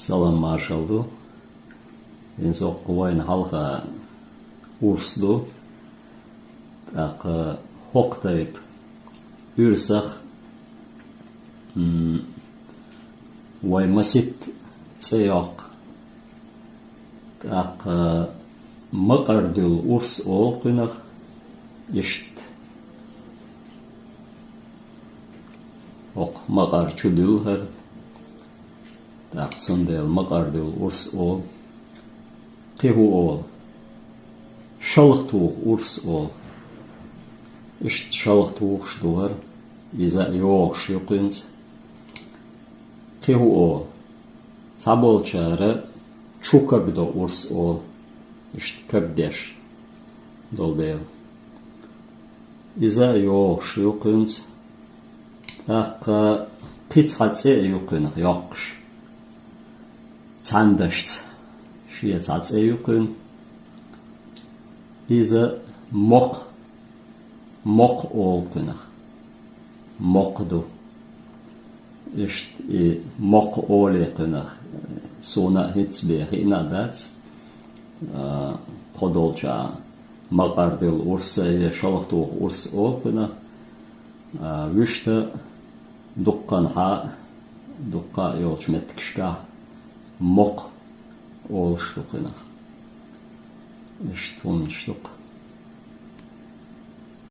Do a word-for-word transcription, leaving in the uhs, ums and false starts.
Салам-маршал ду. ХӀинца хӀокху вайна хьалха урс ду. ТӀаккха хӀокху тайпа урсах, м, вай маситта цӀе йоккху. ТӀаккха макъардуьллу урс олу кхунах, иштта. ХӀокху макъар чу дуьллу хӀара. ТӀаккха цундела макъардуьллу урс олу. Кхин хӀун олу? Шалха туху урс олу. Иштта шалха тухуш ду хӀара. Иза а йогӀуш ю кхуьнца. Кхин хӀун олу? Цхьаболчара чу кагдо урс олу. Иштта кагдеш долу дела. Иза а йогӀуш ю кхуьнца. ТӀаккха кхин цхьа цӀе а ю кхуьнах йоккхуш. Цхьана дашца шен цхьа цӀе ю кхуьнан. Иза мокха, мокха олу кхуьнах. Мокха ду. Иштта и мокха олий кхуьнах. Суна а хӀинцца бен хиъна а дац. А, тхо долчохь макъардуьллу урс а, я шалха туху урс а олу кхуьнах. А, вуьшта дуккханхьа, дуккха а йолчу меттигашкахь мокха олуш ду кхуьнах. Иштта хӀуманаш ду-кх.